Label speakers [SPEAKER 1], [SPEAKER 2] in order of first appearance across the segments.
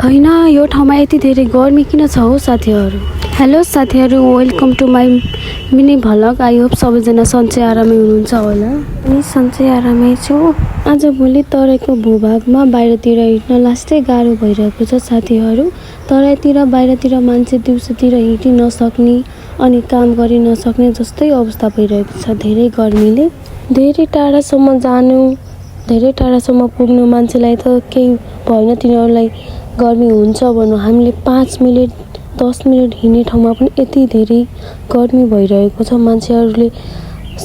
[SPEAKER 1] हैन यो ठाउँमा यति धेरै गर्मी किन छ हो साथीहरू। हेलो साथीहरू, welcome to my mini vlog. I hope सबैजना सन्चै आरामै हुनुहुन्छ होला। अनि सन्चै आरामै छु। आजभोलि तराईको भूभागमा बाहिरतिर हिँड्न लास्टै गाह्रो भइरहेको छ साथीहरू। तराईतिर बाहिरतिर मान्छे दिउँसोतिर हिँड्न नसक्ने अनि काम गरि नसक्ने जस्तै अवस्था भइरहेको छ धेरै गर्मीले। धेरै टाढासम्म पुग्नु मान्छेलाई त केही भएन, तिनीहरूलाई गर्मी हुन्छ भनौँ। हामीले 5 मिनट 10 मिनट हिँड्ने ठाउँमा पनि यति धेरै गर्मी भइरहेको छ। मान्छेहरूले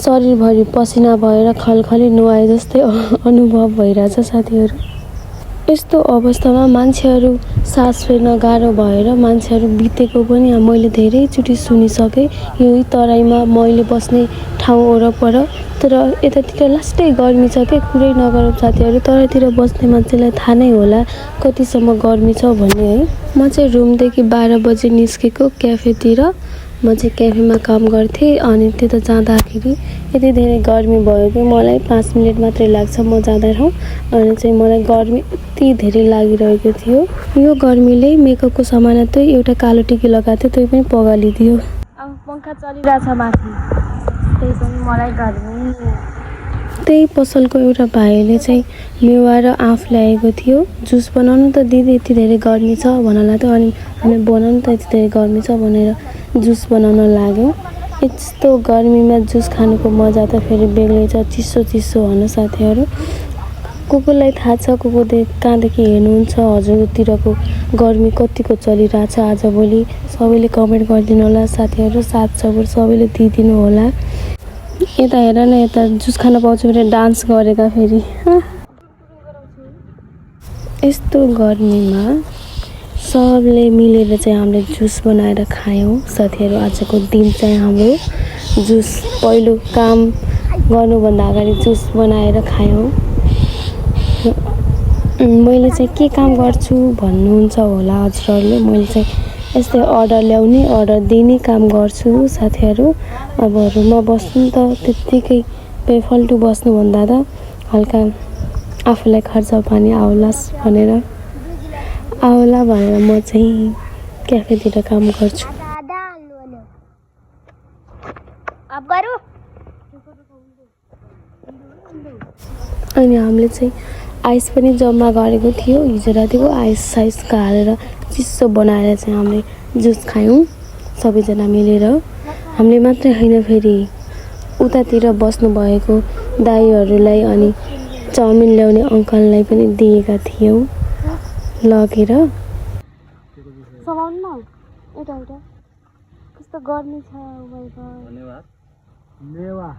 [SPEAKER 1] शरीरभरि पसिना भएर खलखली नुहाए जस्तै अनुभव भइरहेछ साथीहरू। यस्तो अवस्थामा मान्छेहरू सास फेर्न गाह्रो भएर मान्छेहरू बितेको पनि मैले धेरैचोटि सुनिसकेँ। यही तराईमा मैले बस्ने ठाउँ वरपर। तर यतातिर लास्टै गर्मी छ के कुरै नगरौँ साथीहरू। तराईतिर बस्ने मान्छेलाई थाहा नै होला कतिसम्म गर्मी छ भन्ने है। म चाहिँ रुमदेखि 12 बजे निस्केको क्याफेतिर। म चाहिँ क्याफेमा काम गर्थेँ अनि त्यता जाँदाखेरि यति धेरै गर्मी भयो कि मलाई 5 मिनट मात्रै लाग्छ म जाँदा ठाउँ। अनि चाहिँ मलाई गर्मी यति धेरै लागिरहेको थियो। यो गर्मीले मेकअपको सामान चाहिँ एउटा कालो टिकी लगाएको थियो, त्यो पनि पगालिदियो। अब पङ्खा चलिरहेछ माथि, त्यही पनि मलाई गर्मी। त्यही पसलको एउटा भाइले चाहिँ मेवा र आँप ल्याएको थियो। जुस बनाउनु त दिदी यति धेरै गर्मी छ भन्नला थियो। अनि हामी बनाउनु त यति धेरै गर्मी छ भनेर जुस बनाउन लाग्यौँ। यस्तो गर्मीमा जुस खानुको मजा त फेरि बेग्लै छ। चिसो चिसो हुन साथीहरू। कोलाई थाहा छ, कहाँदेखि हेर्नुहुन्छ हजुरतिरको गर्मी कतिको चलिरहेछ आजभोलि। सबैले कमेन्ट गरिदिनु होला साथीहरू। साथ सपोर्ट सबैले दिइदिनु होला। यता हेर न, यता जुस खान पाउँछु भने डान्स गरेका फेरि। यस्तो गर्मीमा सबले मिलेर चाहिँ हामीले जुस बनाएर खायौँ साथीहरू। आजको दिन चाहिँ हाम्रो जुस, पहिलो काम गर्नुभन्दा अगाडि जुस बनाएर खायौँ। मैले चाहिँ के काम गर्छु भन्नुहुन्छ होला हजुरहरूले। मैले चाहिँ यस्तै अर्डर ल्याउने, अर्डर दिने काम गर्छु साथीहरू। अब रुममा बस्नु त त्यत्तिकै बेफाल्टु बस्नुभन्दा त हल्का आफूलाई खर्च पानी आउला भनेर म चाहिँ क्याफेतिर काम गर्छु। अनि हामीले चाहिँ आइस पनि जम्मा गरेको थियो हिजो रातिको। आइस हालेर चिसो बनाएर चाहिँ हामीले जुस खायौँ सबैजना मिलेर। हामीले मात्रै होइन, फेरि उतातिर बस्नुभएको दाइहरूलाई अनि चाउमिन ल्याउने अङ्कललाई पनि दिएका थियौँ लगेर। समाउनु न एउटा कस्तो गर्मी छ। धन्यवाद। मेवा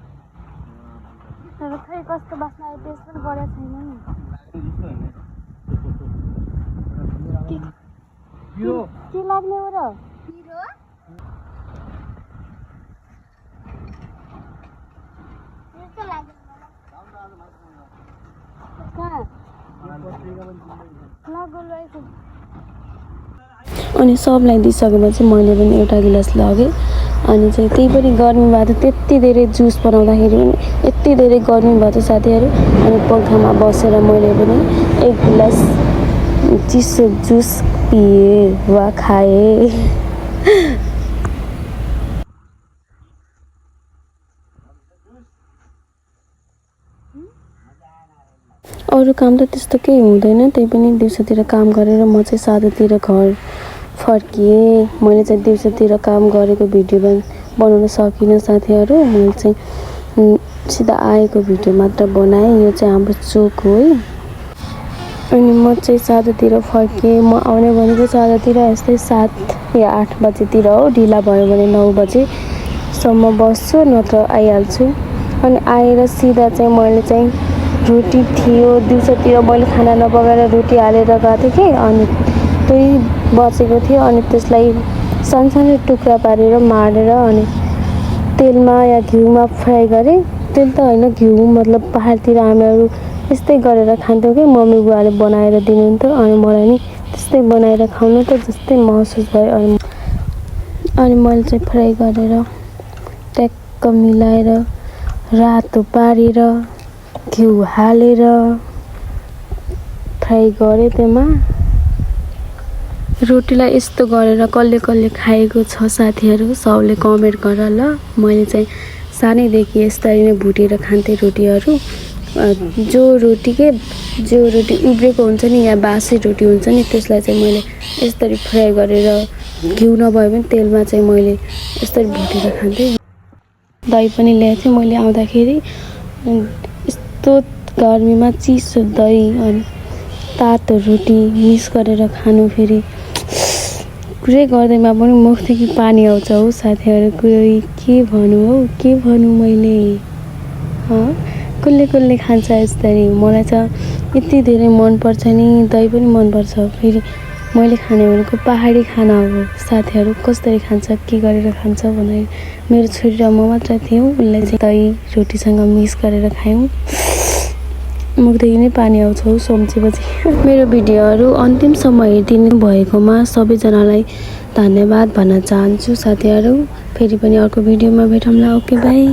[SPEAKER 1] तर खै कस्तो बास्ना आयो, टेस्ट पनि गरेको छैन नि। के लाग्ने हो र? अनि सबलाई दिइसकेपछि मैले पनि एउटा गिलास लगेँ। अनि चाहिँ त्यही पनि गर्मी भएको थियो। त्यति धेरै जुस बनाउँदाखेरि पनि यति धेरै गर्मी भएको थियो साथीहरू। अनि पङ्खामा बसेर मैले पनि एक गिलास चिसो जुस पिएँ वा खाएँ। अरू काम त त्यस्तो केही हुँदैन, त्यही पनि दिउँसोतिर काम गरेर म चाहिँ साँझतिर घर फर्किएँ। मैले चाहिँ दिउँसोतिर काम गरेको भिडियो बनाउन सकिनँ साथीहरू। मैले चाहिँ सिधा आएको भिडियो मात्र बनाएँ। यो चाहिँ हाम्रो चोक हो है। अनि म चाहिँ साँझतिर फर्केँ। म आउने भनेको साँझतिर यस्तै 7 या 8 बजेतिर हो। ढिला भयो भने 9 बजेसम्म बस्छु, नत्र आइहाल्छु। अनि आएर सिधा चाहिँ मैले चाहिँ रोटी थियो दिउँसोतिर मैले खाना नपकाएर रोटी हालेर गएको थिएँ कि। अनि त्यही बचेको थियो। अनि त्यसलाई सानो टुक्रा पारेर माडेर अनि तेलमा या घिउमा फ्राई गरेँ। तेल त होइन, घिउ मतलब पहाडतिर हामीहरू यस्तै गरेर खान्थ्यौँ कि मम्मी बुवाले बनाएर दिनुहुन्थ्यो। अनि मलाई नि त्यस्तै बनाएर खाउनु त जस्तै महसुस भयो। अनि मैले चाहिँ फ्राई गरेर ट्याक्क मिलाएर रातो पारेर घिउ हालेर फ्राई गरेँ। त्यसमा रोटीलाई यस्तो गरेर कसले कसले खाएको छ साथीहरू सबले कमेन्ट गर ल। मैले चाहिँ सानैदेखि यसरी नै भुटेर खान्थेँ रोटीहरू। जो रोटी उब्रेको हुन्छ नि या बासी रोटी हुन्छ नि त्यसलाई चाहिँ मैले यसरी फ्राई गरेर घिउ नभए पनि तेलमा चाहिँ मैले यसरी भुटेर खान्थेँ। दही पनि ल्याएको थिएँ मैले आउँदाखेरि। यस्तो गर्मीमा चिसो दही अनि तातो रोटी मिक्स गरेर खानु फेरि कुरै गर्दैमा पनि मुखदेखि पानी आउँछ हौ साथीहरू। के भनौँ मैले कसले खान्छ यसरी। मलाई त यति धेरै मनपर्छ नि, दही पनि मनपर्छ। फेरि मैले खाने भनेको पहाडी खाना हो साथीहरू। कसरी खान्छ के गरेर खान्छ भन्दाखेरि मेरो छोरी र म मात्र थियौँ। उसलाई चाहिँ दही रोटीसँग मिक्स गरेर खायौँ। मुखदेखि नै पानी आउँछ हौ सम्झेपछि। मेरो भिडियोहरू अन्तिमसम्म हेरिदिनु भएकोमा सबैजनालाई धन्यवाद भन्न चाहन्छु साथीहरू। फेरि पनि अर्को भिडियोमा भेटौँला। Okay by.